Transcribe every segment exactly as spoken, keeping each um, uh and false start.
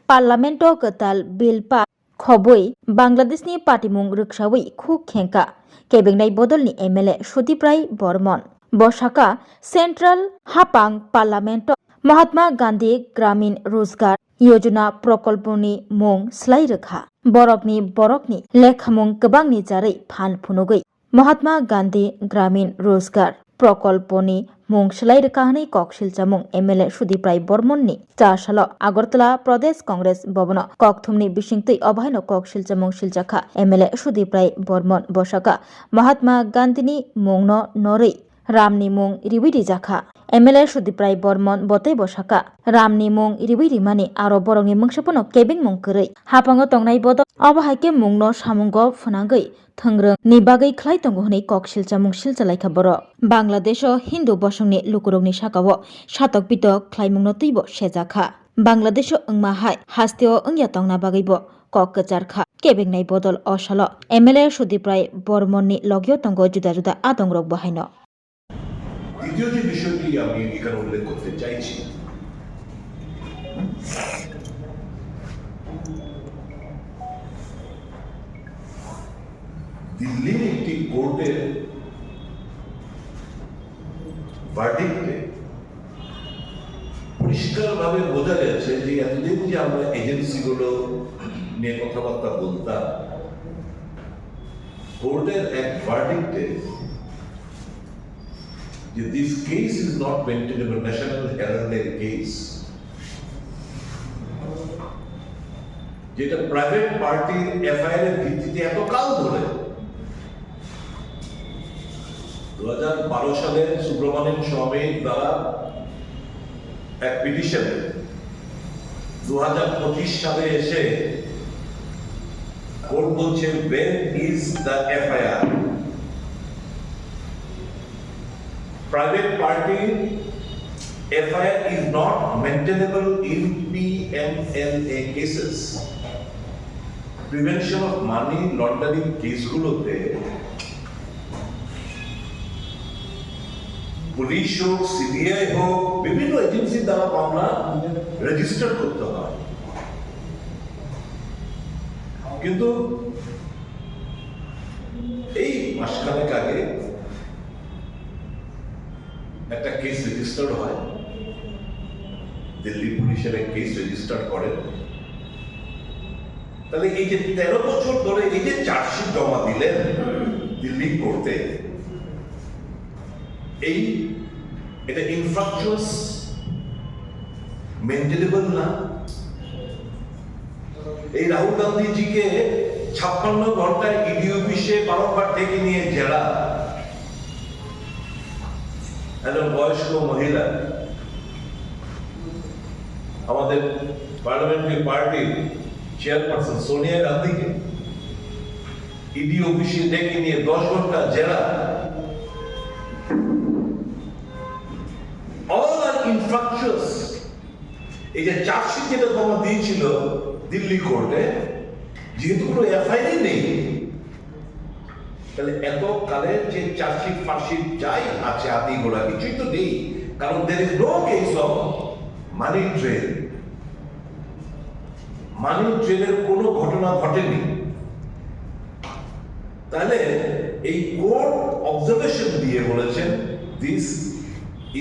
Parliament-o kwtal bill pass khobwi Bangladeshni patimung rwksawi khuk khengkha kebengnai bodolni M L A Sudip Rai Bormon. Bo sakha Central hapang Parliament-o Mahatma Gandhi Gramin Rozgar Yojana prokolponi mung swlai rwkha. Borokni borokni lekhamung kwbangni charwi phan phunugwi Mahatma Gandhi Gramin Rozgar Prokolponi mung swlai rwkha hwnwi kok silchamung M L A Sudip Rai Bormonni cha salo Agartala Pradesh Congress Bhavan-o kokthumni bisingtwi obo haino kok silchamung silchakha M L A Sudip Rai Bormon. Bo sakha Mahatma Gandhini mungno norwi Ramni mung riwi rijakha. M L A Sudip Rai Bormon bo teibo sakha, Ramni mung riwi rimani aro borokni mungsa phano kebengmung kwrwi. Hapango tongnai bodol obo hai khe mungno samungo phwnangwi thwngrwng ni bagwi khlai tongo hwnwi kok silchamung silchalaikha borok. Bangladesho Hindu bosongni lukurokni sakao satok pitok khlaimungno twibo sejakha. Bangladesho wngma hai hasteo wngya tongna bagwibo kok kwcharkha. Kebengnai bodol o salo M L A Sudip Rai Bormonni logio tongo juda juda adongrokbo haino. দ্বিতীয় যে বিষয়টি আমি এখানে উল্লেখ করতে চাইছি, দিল্লির একটি কোর্টের ভার্ডিক্টে পরিষ্কারভাবে বোঝা গেছে যে এতদিন যে আমরা এজেন্সিগুলো নিয়ে কথাবার্তা বলতাম, কোর্টের এক ভার্ডিক্টে যে this case is not maintainable, National Herald-এর কেস, যেটা প্রাইভেট পার্টির এফআইআর এর ভিত্তিতে এতকাল ধরে, দু হাজার বারো সালে সুব্রমণিয়াম স্বামীর দ্বারা এক পিটিশন দু হাজার পঁচিশ সালে এসে কোর্ট বলছে, "Where is the FIR?" Private party FIR is not maintainable in PMLA cases. Prevention of money laundering কেসগুলোতে পুলিশ হোক, সিবিআই হোক, বিভিন্ন এজেন্সির দ্বারা মামলা রেজিস্টার করতে হয়, কিন্তু এই মাসখানেক আগে একটা কেস রেজিস্টার্ড হয়, দিল্লি পুলিশের এক কেস রেজিস্টার্ড করেন। তাহলে এই যে তেরো বছর ধরে এই যে চার্জশিট জমা দিলেন দিল্লি কোর্টে, এই এটা ইনফ্রাকচুয়াস, মেনটেনেবল না? এই রাহুল গান্ধীজিকে ছাপ্পান্ন ঘন্টায় ইডি অফিসে বারংবার ডেকে নিয়ে জেরা, একজন বয়স্ক মহিলা, আমাদের পার্লামেন্টারি পার্টির চেয়ারপারসন সোনিয়া গান্ধীকে ইডি অফিসে ডেকে নিয়ে দশ ঘন্টা জেরা। All are infractions. এই যে চার্জশিট যেটা জমা দিয়েছিল দিল্লি কোর্টে, যেহেতু কোনো এফআইআর নেই, তাহলে এত কালের যে চার্জশিট ফার্জশিট যাই আছে আদি গোড়া কিছুই তো নেই, কারণ there is no case of money trail. মানি ট্রেলের কোনো ঘটনা ঘটেনি। তাহলে এই কোর্ট অবজারভেশন দিয়ে বলেছেন, "This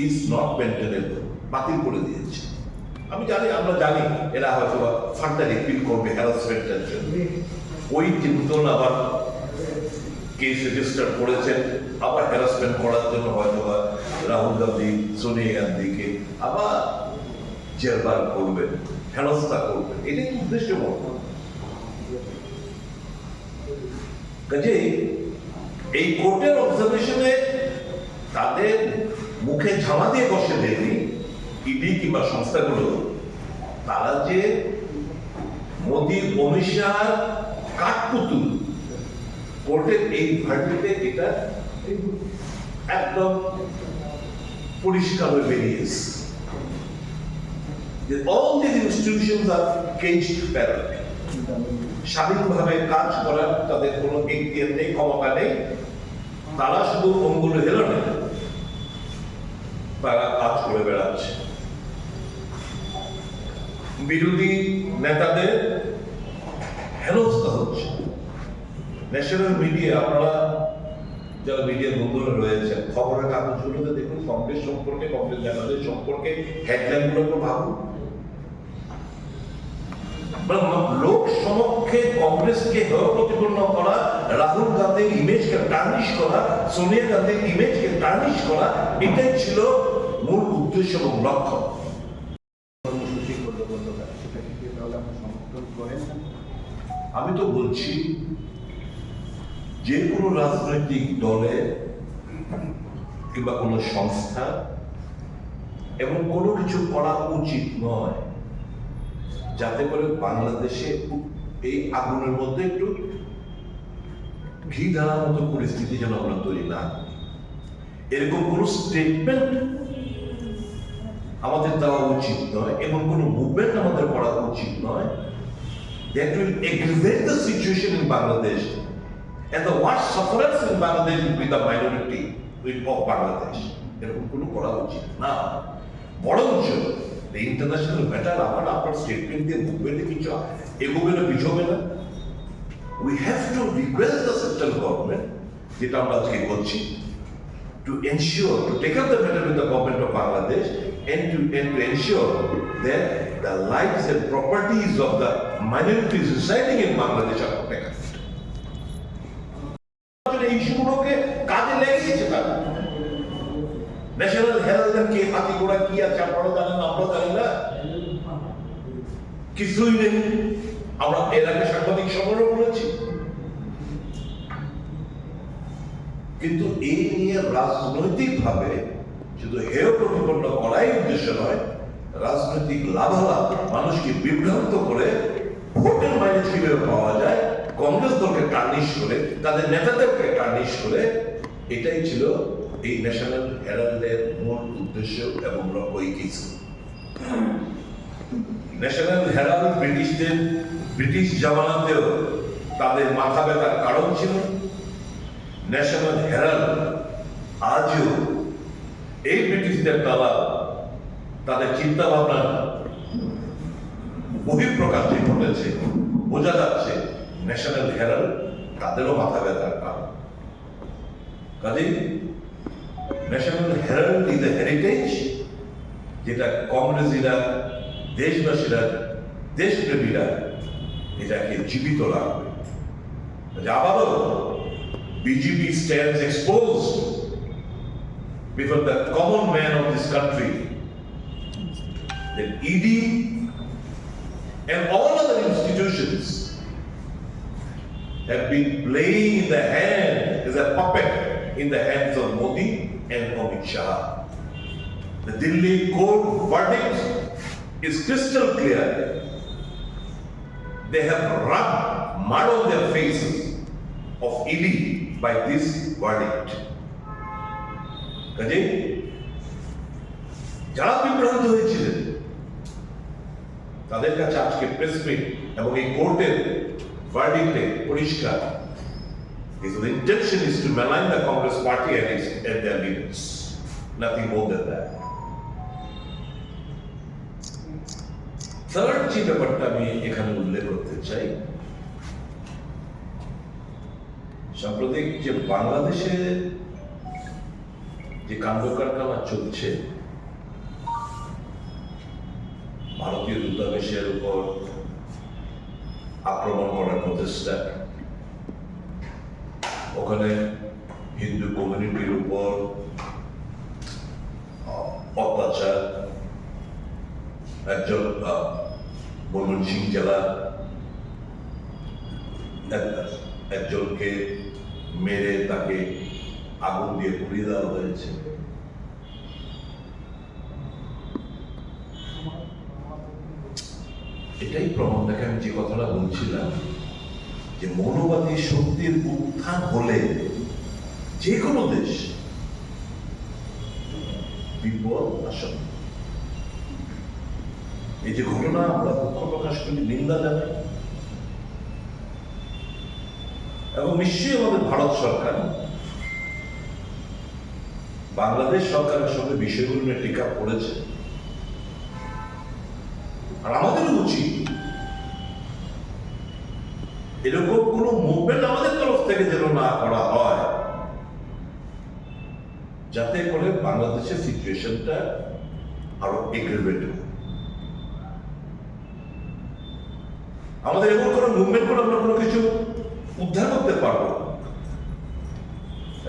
is not maintainable", বাতিল করে দিয়েছে। আমি জানি, আমরা জানি এরা হয়তো বা ফার্দার অ্যাপিল করবে হ্যারাসমেন্টের জন্য। ওই তিনজন আবার কেস রেজিস্টার করেছেন, আবার হ্যারাসমেন্ট করার জন্য হয়তো বা রাহুল গান্ধী, সোনিয়া গান্ধীকে আবার জেরবার করবেন, হেনস্থা করবেন, এটাই তো উদ্দেশ্য বর্তমান। কাজেই এই কোর্টের অবজারভেশনে তাদের মুখে ঝামা দিয়ে বসে দেয়নি ইডি কিংবা সংস্থাগুলো, তারা যে মোদি অমিত শাহর কাঠপুতুল, কোর্টের এই ভার্ডিক্টে এটা একদম পরিষ্কারভাবে বেরিয়ে এসেছে যে all these institutions are caged parrot। স্বাধীনভাবে কাজ করার তাদের কোনো এখতিয়ার নেই, ক্ষমতা নেই। তারা শুধু অঙ্গুল হেলনে তারা কাজ করে বেড়াচ্ছে। বিরোধী নেতাদের হেনস্থা হচ্ছে। ন্যাশনাল মিডিয়া, আপনারা যারা মিডিয়া বন্ধুরা রয়েছেন, খবরের কাগজগুলোতে দেখুন, কংগ্রেস সম্পর্কে, কংগ্রেস নেতাদের সম্পর্কে হেডলাইনগুলো একটু ভাবুন। মানে, লোক সমক্ষে কংগ্রেসকে হেয় প্রতিপন্ন করা, রাহুল গান্ধীর ইমেজকে টার্নিশ করা, সোনিয়া গান্ধীর ইমেজকে টার্নিশ করা, এটাই ছিল মূল উদ্দেশ্য এবং লক্ষ্য। কর্মসূচি করলো গতকাল, সেটাকে কি তাহলে আমরা সমর্থন করেন না? আমি তো বলছি, যে কোনো রাজনৈতিক দলে কিংবা কোনো সংস্থা এমন কোনো কিছু করা উচিত নয়, যাতে করে বাংলাদেশে উ-, এই আগুনের মধ্যে একটু ঘি ঢালার মতো পরিস্থিতি যেন আমরা তৈরি না করি। এরকম কোনো স্টেটমেন্ট আমাদের দেওয়া উচিত নয়, এমন কোনো মুভমেন্ট আমাদের করা উচিত নয় that will aggravate the situation in Bangladesh and the worst sufferers in Bangladesh will be the minority of Bangladesh. এরকম কোনো করা উচিত না। বরঞ্চ ইন্টারন্যাশনাল ম্যাটার আমার আপনার স্টেটমেন্ট দিয়ে মুভমেন্টে কিছু এগোবে না, পিছবে না। We have to request the central government, যেটা আমরা আজকে করছি, to ensure, to take up the matter with the government of Bangladesh and to, and to ensure that the lives and properties of the minorities residing in Bangladesh are protected. এই ইস্যুগুলোকে কাজে লেগেছে তারা। ন্যাশনাল হেরাল্ডের কে হাতি ঘোড়া কি আছে আপনারা জানেন, আমরা জানি না, কিছুই নেই। আমরা এর আগে সাংবাদিক সম্মেলন বলেছি, কিন্তু এই নিয়ে রাজনৈতিকভাবে শুধু হেয় প্রতিপন্ন করাই উদ্দেশ্য নয়, রাজনৈতিক লাভালাভ, মানুষকে বিভ্রান্ত করে ভোটের মাইলেজ কিভাবে পাওয়া যায়, কংগ্রেস দলকে টার্নিশ করে, তাদের নেতাদেরকে টার্নিশ করে, এটাই ছিল এই ন্যাশনাল হেরাল্ডের মূল উদ্দেশ্য এবং লক্ষ্য। এই কিছু ন্যাশনাল হেরাল্ড ব্রিটিশদের, ব্রিটিশ জামানাতেও তাদের মাথা ব্যথার কারণ ছিল। ন্যাশনাল হেরাল্ড আজও এই ব্রিটিশদের দালাল, তাদের চিন্তাভাবনার বহিঃপ্রকাশ যে ঘটেছে, বোঝা যাচ্ছে ন্যাশনাল হেরাল্ড তাদেরও মাথা ব্যথার কারণ। কাজেই national Herald is a heritage, যেটা কংগ্রেসিরা, দেশবাসীরা, দেশপ্রেমীরা এটাকে জীবিত রাখবে। যে আবারও BJP stands exposed before the common man of this country, that E D and all other institutions have been playing in the hand, as a puppet in the hands of Modi and Amit Shah. The Delhi court verdict is crystal clear. They have rubbed mud on their faces of E D by this verdict. কাজেই যারা বিভ্রান্ত হয়েছিলেন, তাদের কাছে আজকে press meet এবং এই কোর্টের ভার্ডিক্টে পরিষ্কার, this intention is to malign the Congress party and its, and their leaders. Nothing more than that. Third যে ব্যাপারটা আমি এখানে উল্লেখ করতে চাই, সাম্প্রতিক যে বাংলাদেশে যে কাণ্ড কারখানা চলছে, ভারতীয় দূতাবাসের উপর আক্রমণ করার প্রচেষ্টা, ওখানে হিন্দু কমিউনিটির উপর, আহ, অত্যাচার, একজন, আহ, ময়মনসিংহ জেলা এক-, একজনকে মেরে তাকে আগুন দিয়ে পুড়িয়ে দেওয়া হয়েছে। এটাই প্রমাণ দেখে আমি যে কথাটা বলছিলাম, যে মৌলবাদী শক্তির উত্থান হলে যে কোনো দেশ বিপদ আসন্ন। এই যে ঘটনা, আমরা দুঃখ প্রকাশ করি, নিন্দা জানাই, এবং নিশ্চয়ই আমাদের ভারত সরকার বাংলাদেশ সরকারের সঙ্গে বিষয়গুলো নিয়ে টেক আপ করেছে। আর আমাদেরও উচিত এরকম কোনো মুভমেন্ট আমাদের তরফ থেকে যেন না করা হয়, যাতে করে বাংলাদেশের সিচুয়েশনটা আরো এগ্রেভেট হয়। আমাদের এমন কোনো মুভমেন্ট করে আমরা কোনো কিছু উদ্ধার করতে পারবো না।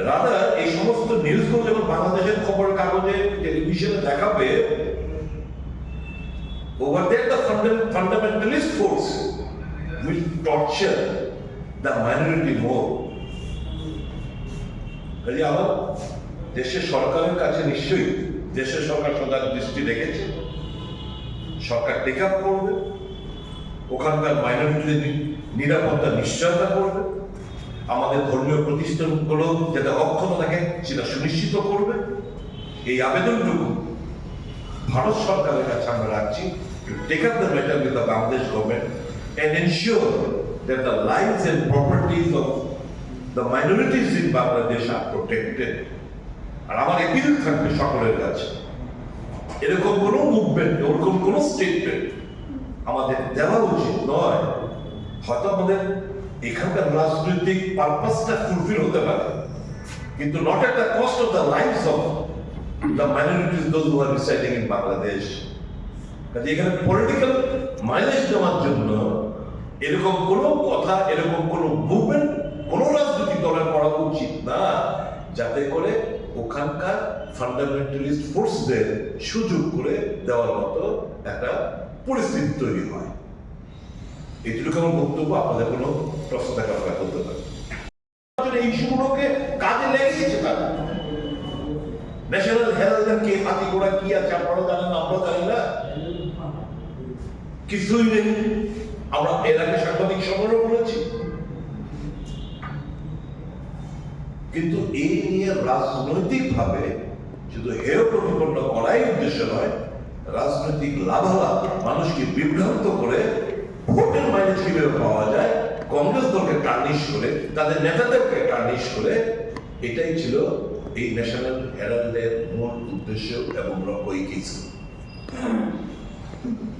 রাদার এই সমস্ত নিউজগুলো যখন বাংলাদেশের খবরের কাগজে, টেলিভিশনে দেখাবে, over there the funda- fundamentalist force will torture the minority more. কাজে আমার দেশের সরকারের কাছে নিশ্চয়ই দেশের সরকার সদা দৃষ্টি রেখেছে, সরকার টেক আপ করবে, ওখানকার মাইনরিটিদের নি- নিরাপত্তা নিশ্চয়তা করবে, আমাদের ধর্মীয় প্রতিষ্ঠানগুলো যাতে অক্ষত থাকে সেটা সুনিশ্চিত করবে। এই আবেদনটুকু ভারত সরকারের কাছে আমরা রাখছি, to take up the matter with the Bangladesh government and ensure that the lives and properties of the minorities in Bangladesh are protected. আর আমার অ্যাপিল থাকবে সকলের কাছে, এরকম কোনো মুভমেন্ট, ওরকম কোনো স্টেটমেন্ট আমাদের দেওয়া উচিত নয়। হয়তো আমাদের এখানকার রাজনৈতিক পারপাসটা ফুলফিল হতে পারে, কিন্তু not at the cost of the lives of the minorities, those who are residing in Bangladesh. কাজে এখানে পলিটিক্যাল মাইলেজ নেওয়ার জন্য এরকম কোনো কথা, এরকম কোনো মুভমেন্ট কোনো রাজনৈতিক দলের করা উচিত না, যাতে করে ওখানকার ফান্ডামেন্টালিস্ট ফোর্সদের সুযোগ করে দেওয়ার মতো একটা পরিস্থিতি তৈরি হয়। এটুকু আমার বক্তব্য, আপনাদের কোনো প্রশ্ন থাকলে আপনারা করতে পারেন। এই ইস্যুগুলোকে কাজে লেগেছে তারা। ন্যাশনাল হেরাল্ডের কে হাতি ঘোড়া কি আছে আপনারা জানেন, আমরা জানি না, কিছুই নেই। আমরা এর আগে সাংবাদিক সম্মেলনে বলেছি, কিন্তু এই নিয়ে রাজনৈতিকভাবে শুধু হেয় প্রতিপন্ন করাই উদ্দেশ্য নয়, রাজনৈতিক লাভালাভ, মানুষকে বিভ্রান্ত করে ভোটের মাইলেজ কিভাবে পাওয়া যায়, কংগ্রেস দলকে টার্নিশ করে, তাদের নেতাদেরকে টার্নিশ করে, এটাই ছিল এই ন্যাশনাল হেরাল্ডের মূল উদ্দেশ্য এবং লক্ষ্য। এই কেসে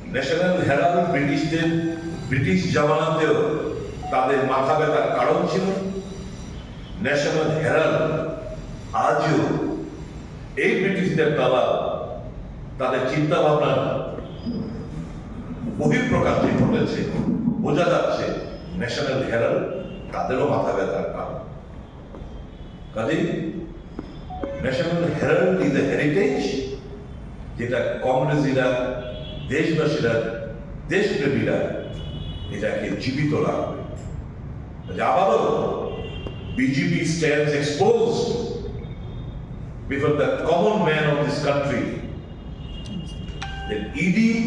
ন্যাশনাল হেরাল্ড ব্রিটিশদের, ব্রিটিশ জামানাতেও তাদের মাথা ব্যথার কারণ ছিল। ন্যাশনাল হেরাল্ড আজও এই ব্রিটিশদের দালাল, তাদের চিন্তাভাবনা বহিঃপ্রকাশ যে ঘটেছে, বোঝা যাচ্ছে ন্যাশনাল হেরাল্ড তাদেরও মাথা ব্যথার কারণ। কাজেই national Herald is a heritage, যেটা কংগ্রেসিরা, দেশবাসীরা, দেশপ্রেমীরা এটাকে জীবিত রাখবে। কাজে আবারও BJP stands exposed before the common man of this country that E D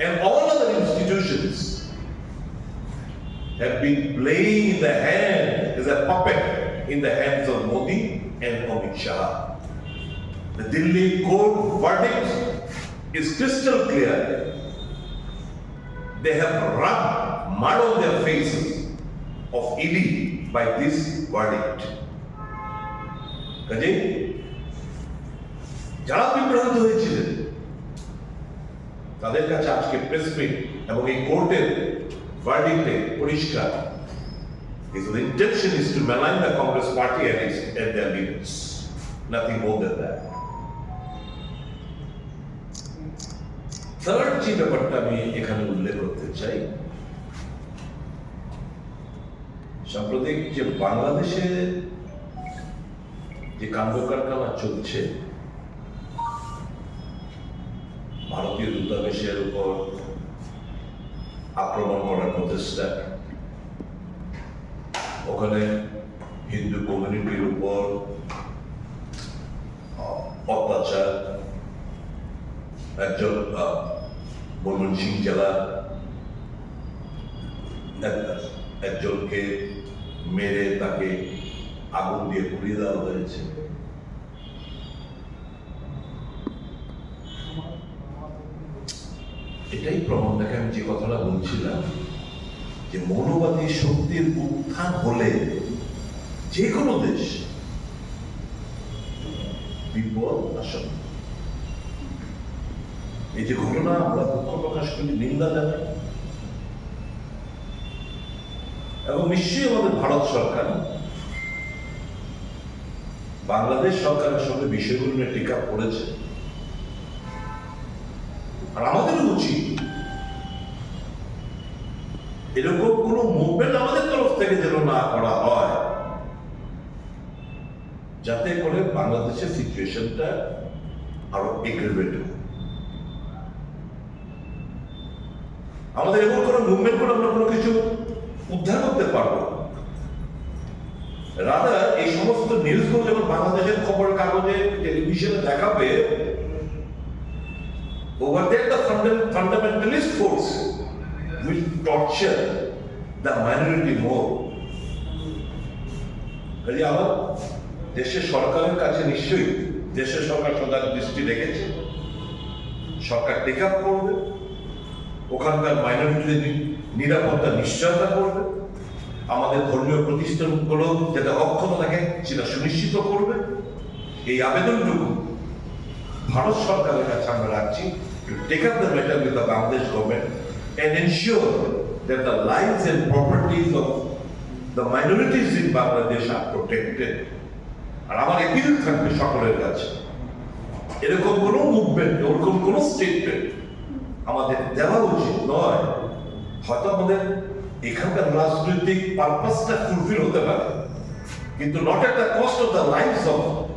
and all other institutions have been playing in the hand, as a puppet in the hands of Modi and Amit Shah. The Delhi court verdict is crystal clear. They have rubbed mud on their faces of E D by this verdict. কাজেই যারা বিভ্রান্ত হয়েছিলেন, তাদের কাছে আজকে press meet এবং এই কোর্টের ভার্ডিক্টে পরিষ্কার, this intention is to malign the Congress party and its, and their leaders. Nothing more than that. Third যে ব্যাপারটা আমি এখানে উল্লেখ করতে চাই, সাম্প্রতিক যে বাংলাদেশে যে কাণ্ড কারখানা চলছে, ভারতীয় দূতাবাসের উপর আক্রমণ করার প্রচেষ্টা, ওখানে হিন্দু কমিউনিটির উপর, আহ, অত্যাচার, একজন, আহ, ময়মনসিংহ জেলা এক-, একজনকে মেরে তাকে আগুন দিয়ে পুড়িয়ে দেওয়া হয়েছে। এটাই প্রমাণ দেখে আমি যে কথাটা বলছিলাম যে মৌলবাদী শক্তির উত্থান হলে যে কোনো দেশ বিপদ আসন্ন। এই যে ঘটনা আমরা দুঃখ প্রকাশ করি, নিন্দা জানাই, এবং নিশ্চয়ই আমাদের ভারত সরকার বাংলাদেশ সরকারের সঙ্গে বিষয়গুলো নিয়ে টেক আপ করেছে। আর আমাদেরও উচিত এরকম কোনো মুভমেন্ট আমাদের তরফ থেকে যেন না করা হয়, যাতে করে বাংলাদেশের সিচুয়েশনটা আরো এগ্রেভেট হয়। আমাদের এমন কোনো মুভমেন্ট করে আমরা কোনো কিছু উদ্ধার করতে পারবো না। রাদার এই সমস্ত নিউজগুলো যখন বাংলাদেশের খবরের কাগজে, টেলিভিশনে দেখাবে, over there the fundam- fundamentalist force will torture the minority more. কাজে আমার দেশের সরকারের কাছে নিশ্চয়ই দেশের সরকার সজাগ দৃষ্টি রেখেছে, সরকার টেক আপ করবে, ওখানকার মাইনরিটিদের নি- নিরাপত্তা নিশ্চয়তা করবে, আমাদের ধর্মীয় প্রতিষ্ঠানগুলো যাতে অক্ষত থাকে সেটা সুনিশ্চিত করবে। এই আবেদনটুকু ভারত সরকারের কাছে আমরা রাখছি, to take up the matter with the Bangladesh government and ensure that the lives and properties of the minorities in Bangladesh are protected. আর আমার অ্যাপিল থাকবে সকলের কাছে, এরকম কোনো মুভমেন্ট, ওরকম কোনো স্টেটমেন্ট আমাদের দেওয়া উচিত নয়। হয়তো আমাদের এখানকার রাজনৈতিক পারপাসটা ফুলফিল হতে পারে, কিন্তু not at the cost of the lives of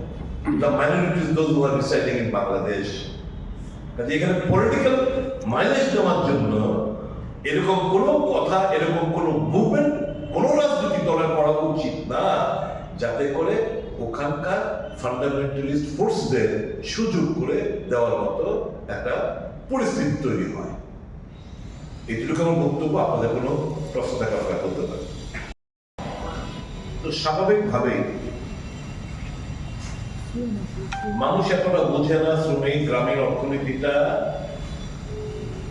the minorities, those who are residing in Bangladesh. কাজে এখানে পলিটিক্যাল মাইলেজ নেওয়ার জন্য এরকম কোনো কথা, এরকম কোনো মুভমেন্ট কোনো রাজনৈতিক দলের করা উচিত না, যাতে করে ওখানকার ফান্ডামেন্টালিস্ট ফোর্সদের সুযোগ করে দেওয়ার মতো একটা পরিস্থিতি তৈরি হয়। এটুকু আমার বক্তব্য, আপনাদের কোনো প্রশ্ন থাকলে আপনারা করতে পারেন। তো স্বাভাবিকভাবেই মানুষ এতটা বোঝে না, শ্রমিক, গ্রামীণ অর্থনীতিটা,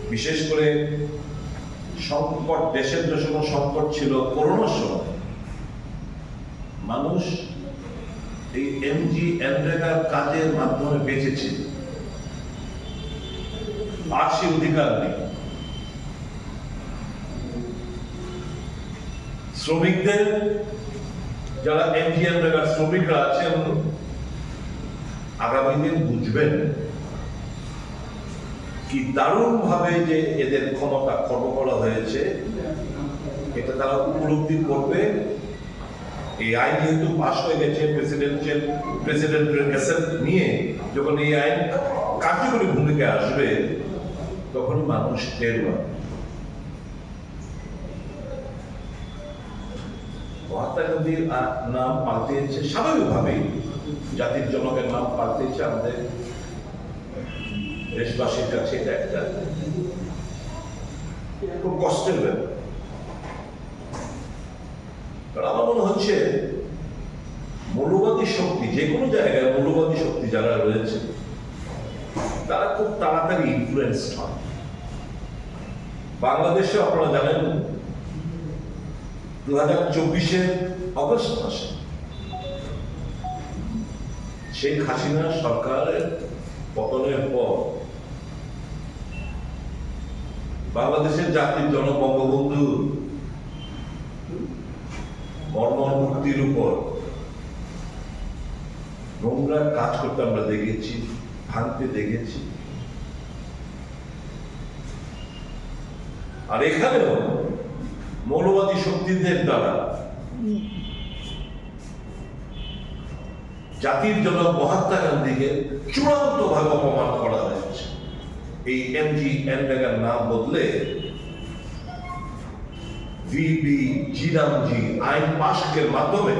বিশেষ করে সংকট, দেশের যে সময় সংকট ছিল করোনার সময়, মানুষ এই এমজি এমরেগার কাজের মাধ্যমে বেঁচেছিল, আর সে অধিকার নেই। শ্রমিকদের, যারা এমজি এমরেগার শ্রমিকরা আছেন, আগামী দিন বুঝবেন কি দারুণভাবে যে এদের ক্ষমতা খর্ব করা হয়েছে, এটা তারা উপলব্ধি করবে। এই আইন যেহেতু পাস হয়ে গেছে, প্রেসিডেন্সিয়াল, প্রেসিডেন্টের অ্যাসেন্ট নিয়ে যখন এই আইন কার্যকরী ভূমিকায় আসবে, তখন মানুষ টের পাবে। মহাত্মা গান্ধীর, আহ, নাম পাল্টেছে স্বাভাবিকভাবেই, জাতির জনকের নাম পাল্টেছে। আমাদের দেশবাসীর কাছে এটা একটা খুব কষ্টের ব্যাপার। কারণ আমার মনে হচ্ছে মৌলবাদী শক্তি, যে কোনো জায়গায় মৌলবাদী শক্তি যারা রয়েছে, তারা খুব তাড়াতাড়ি ইনফ্লুয়েন্সড হয়। বাংলাদেশে আপনারা জানেন, দু হাজার চব্বিশের অগস্ট মাসে শেখ হাসিনা সরকারের পতনের পর বাংলাদেশের জাতির জনক বঙ্গবন্ধু মর্মর মূর্তির উপর নোংরা কাজ করতে আমরা দেখেছি, ভাঙতে দেখেছি। আর এখানেও মৌলবাদী শক্তিদের দ্বারা জাতির জনক মহাত্মা গান্ধীকে চূড়ান্তভাবে অপমান করা হয়েছে। এই এমজি এমরেগার নাম বদলে ভিবি জি রামজি আইন পাশের মাধ্যমে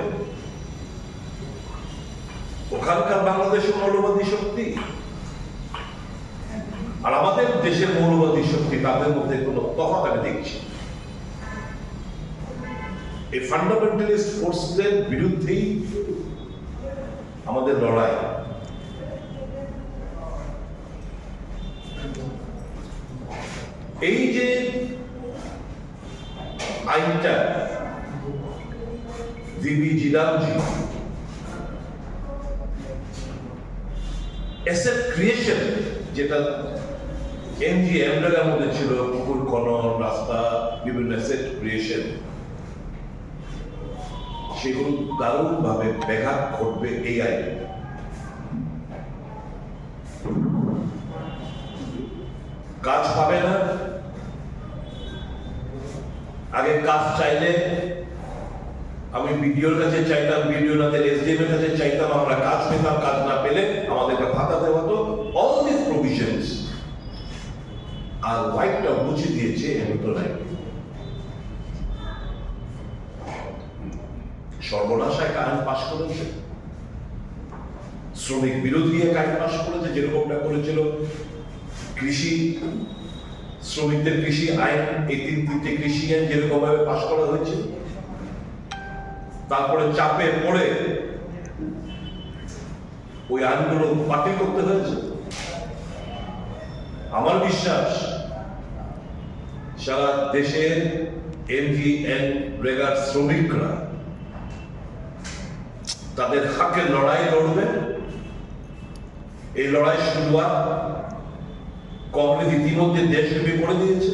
ওখানকার বাংলাদেশের মৌলবাদী শক্তি আর আমাদের দেশের মৌলবাদী শক্তি, তাদের মধ্যে কোনো তফাৎ আমি দেখছি না। এই ফান্ডামেন্টালিস্ট ফোর্সদের বিরুদ্ধেই আমাদের লড়াই। এই যে আইনটা, ভিবি জি রামজি অ্যাসেট ক্রিয়েশন, যেটা এমজি এমরেগার মধ্যে ছিল, পুকুর খনন, রাস্তা, বিভিন্ন অ্যাসেট ক্রিয়েশন, সেগুলো দারুণভাবে ব্যাঘাত ঘটবে এই আইন। কাজ পাবে না। আগে কাজ চাইলে আমি বিডিওর কাছে চাইতাম, বিডিও না দিলে এসডিএম এর কাছে চাইতাম, আমরা কাজ পেতাম, কাজ না পেলে আমাদেরকে ভাতা দেওয়া হতো। All these provisions আর লাইটটা বুঝে দিয়েছে এমন তো নাই। সর্বনাশ এক আইন পাশ করেছে, শ্রমিক বিরোধী এক আইন পাশ করেছে, যেরকমটা করেছিল কৃষি শ্রমিকদের কৃষি আইন, এই তিন তিনটে কৃষি আইন যেরকম ভাবে পাশ করা হয়েছে, তারপরে চাপে পড়ে ওই আইনগুলো বাতিল করতে হয়েছে। আমার বিশ্বাস, সারা দেশের এমজিএনরেগার শ্রমিকরা তাদের হকের লড়াই লড়বেন। এই লড়াই শুরুয়াত কংগ্রেস ইতিমধ্যে দেশব্যাপী করে দিয়েছে।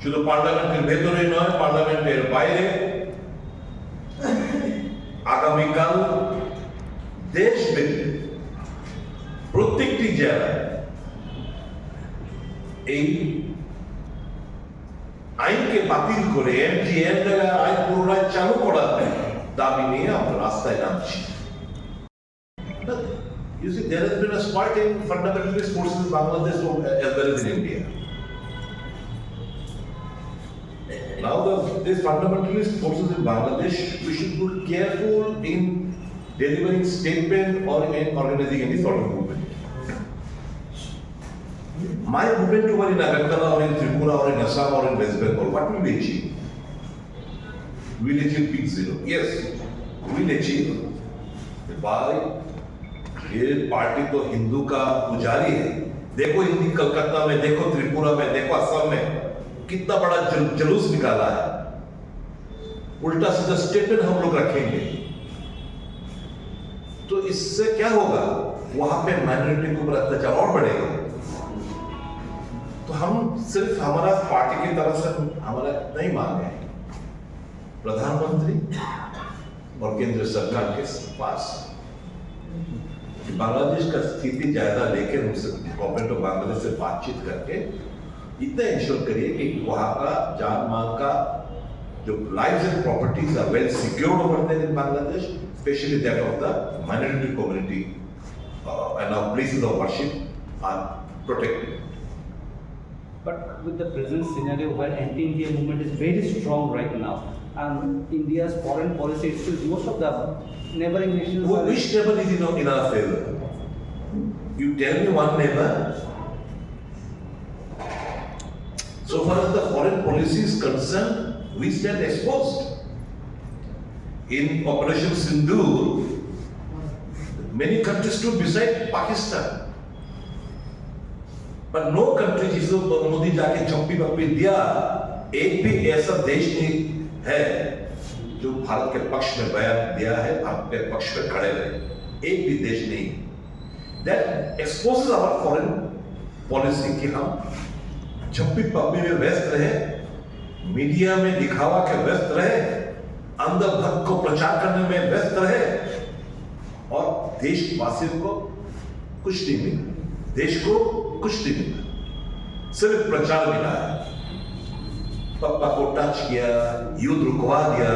শুধু পার্লামেন্টের ভেতরে নয়, পার্লামেন্টের বাইরে আগামীকাল দেশব্যাপী প্রত্যেকটি জেলায় এই আইনকে বাতিল করে এমজিএনরেগা আইন পুনরায় চালু করার দাবি নিয়ে আমরা রাস্তায় নামছি। You see, there has been a spike in fundamentalist forces in Bangladesh as well as in India. Now, the, these fundamentalist forces in Bangladesh, we should be careful in delivering statement or in organizing any sort of movement. My movement over in Agartala or in Tripura or in Assam or in West Bengal, what will we achieve? We'll achieve big zero. Yes, we'll achieve. Why? ये पार्टी तो हिंदू का पुजारी है। देखो हिंदी कलकत्ता में, देखो त्रिपुरा में, देखो असम में, कितना बड़ा जल-, जुलूस निकाला है। उल्टा सीधा स्टेटमेंट हम लोग रखेंगे, तो इससे क्या होगा? वहां पे माइनॉरिटी के ऊपर अत्याचार और बढ़ेगा। तो हम सिर्फ हमारा पार्टी की तरफ से हमारा नहीं मांग है, प्रधानमंत्री और केंद्र सरकार के पास बांग्लादेश का स्थिति जायजा लेकर उनसे, गवर्नमेंट ऑफ बांग्लादेश से बातचीत करके इतना इंश्योर करिए कि वहाँ का जान माल का जो lives and properties are well secured over there in Bangladesh, especially that of the minority community, uh, and our places of worship are protected. But with the present scenario where anti-India movement is very strong right now, and India's foreign policy itself, most of the neighboring nations Wh- are Which neighbor is in, in our favor? You tell me one neighbor. So far as the foreign policy is concerned, we stand exposed. In Operation Sindoor, many countries stood beside Pakistan. But no country, जिसको मोदी जाके झप्पी पप्पी दिया, एक भी ऐसा देश नहीं है जो भारत के पक्ष में बयान दिया है, भारत के पक्ष में खड़े रहे, एक भी देश नहीं। That exposes our foreign policy कि हम झप्पी पप्पी में व्यस्त रहे, मीडिया में दिखावा के व्यस्त रहे, अंधभक्त को प्रचार करने में व्यस्त रहे और देशवासियों को कुछ नहीं मिला, देश को कुछ नहीं मिला, सिर्फ प्रचार मिला है। पप्पा को टच किया, युद्ध रुकवा दिया,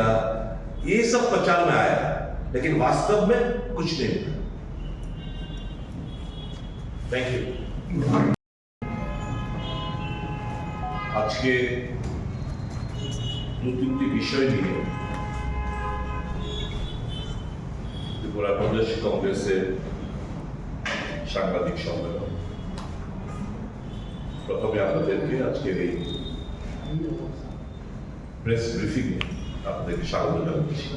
ये सब प्रचार में आया, लेकिन वास्तव में कुछ नहीं मिला। Thank you. আজকে দু তিনটি বিষয় নিয়ে ত্রিপুরা প্রদেশ কংগ্রেসের সাংবাদিক সম্মেলন। প্রথমে আপনাদেরকে আজকের এই প্রেস ব্রিফিং এ আপনাদেরকে স্বাগত জানাচ্ছি।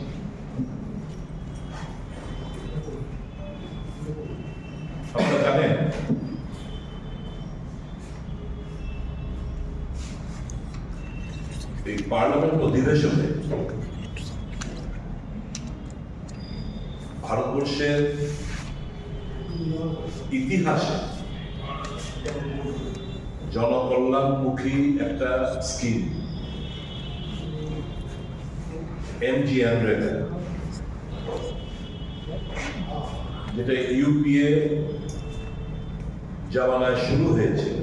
আপনারা জানেন, এই পার্লামেন্ট অধিবেশনে ভারতবর্ষের ইতিহাসে জনকল্যাণমুখী একটা স্কিম, এমজিএনরেগা, যেটা ইউপিএ জামানায় শুরু হয়েছিল,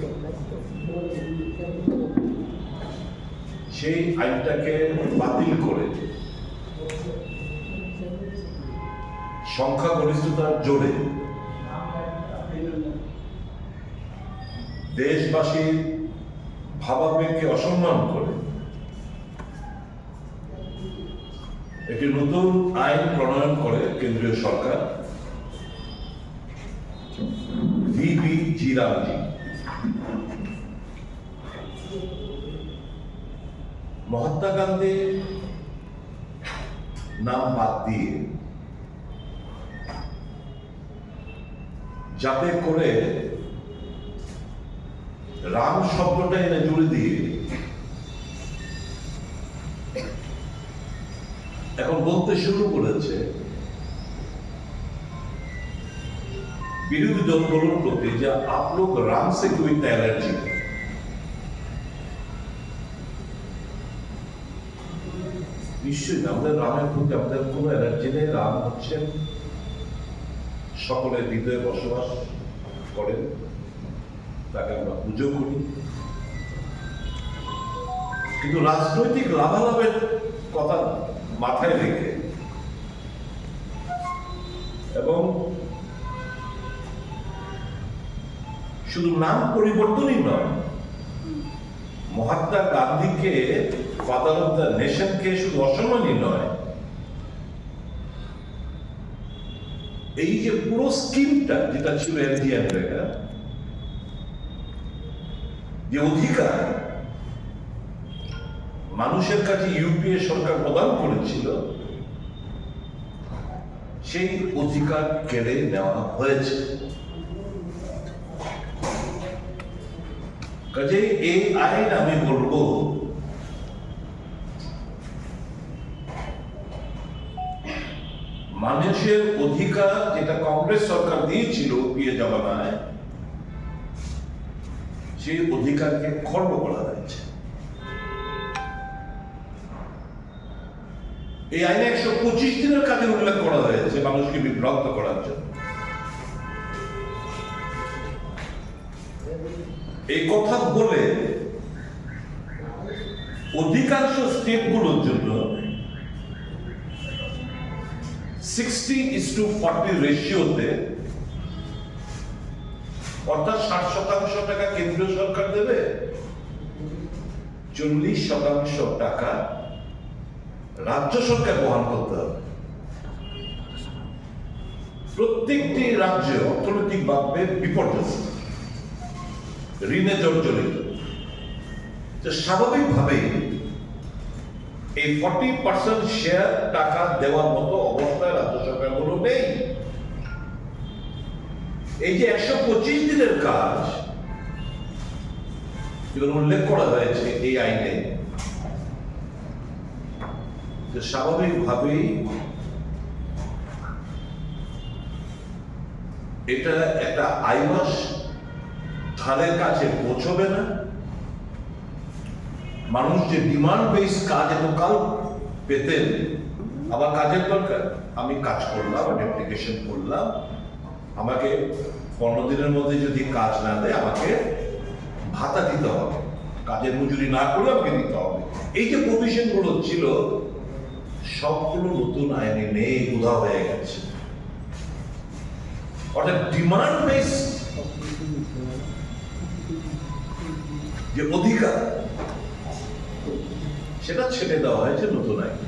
সেই আইনটাকে বাতিল করে সংখ্যাগরিষ্ঠতার জোরে দেশবাসীর ভাবাবেগকে অসম্মান করে একটি নতুন আইন প্রণয়ন করে কেন্দ্রীয় সরকার, ভিবি জি রামজি। মহাত্মা গান্ধীর নাম বাদ দিয়ে যাতে করে রাম শব্দটা এনে জুড়ে দিয়ে এখন বলতে শুরু করেছে বিরোধী দলগুলোর প্রতি যে, "आप लोग राम से क्यों इतना एलर्जी?" নিশ্চয়ই আমাদের রামের প্রতি আমাদের কোনো অ্যালার্জি নেই। রাম হচ্ছেন সকলের হৃদয়ে বসবাস করেন, তাকে আমরা পুজো করি। কিন্তু রাজনৈতিক লাভালাভের কথা মাথায় রেখে এবং শুধু নাম পরিবর্তনই নয়, মহাত্মা গান্ধীকে, ফাদার অফ দ্য নেশনকে শুধু অসম্মানই নয়, এই যে পুরো স্কিমটা যেটা ছিল এমজিএনরেগা, যে অধিকার মানুষের কাছে ইউপিএ সরকার প্রদান করেছিল, সেই অধিকার কেড়ে নেওয়া হয়েছে। কাজেই এই আইন, আমি বলবো, মানুষের অধিকার যেটা কংগ্রেস সরকার দিয়েছিল ইউপিএ জমানায়, সেই অধিকারকে খর্ব করা হয়েছে। এই আইনে একশো পঁচিশ দিনের কাজের উল্লেখ করা হয়েছে মানুষকে বিভ্রান্ত করার জন্য। এই কথা বলে অধিকাংশ স্টেটগুলোর জন্য সিক্সটি ইস টু ফর্টি রেশিওতে, অর্থাৎ ষাট শতাংশ টাকা কেন্দ্রীয় সরকার দেবে, চল্লিশ শতাংশ টাকা রাজ্য সরকার বহন করতে হবে। প্রত্যেকটি রাজ্য অর্থনৈতিকভাবে বিপর্যস্ত, ঋণে জর্জরিত। তো স্বাভাবিকভাবেই এই ফর্টি পার্সেন্ট শেয়ার টাকা দেওয়ার মতো অবস্থায় রাজ্য সরকারগুলো নেই। এই যে একশো পঁচিশ দিনের কাজ, যেগুলো উল্লেখ করা হয়েছে এই আইনে, তো স্বাভাবিকভাবেই এটা একটা আইওয়াস ধারের কাছে পৌঁছবে না। মানুষ যে ডিমান্ড বেস কাজ এতকাল পেতেন, আবার কাজের দরকার, আমি কাজ করলাম, আমি অ্যাপ্লিকেশন করলাম, আমাকে পনেরো দিনের মধ্যে যদি কাজ না দেয়, আমাকে ভাতা দিতে হবে, কাজের মজুরি না করলে আমাকে দিতে হবে। এই যে প্রভিশনগুলো ছিল, সবগুলো নতুন আইনে নেই, উধাও হয়ে গেছে। অর্থাৎ ডিমান্ড বেস যে অধিকার, সেটা ছেড়ে দেওয়া হয়েছে নতুন আইনে।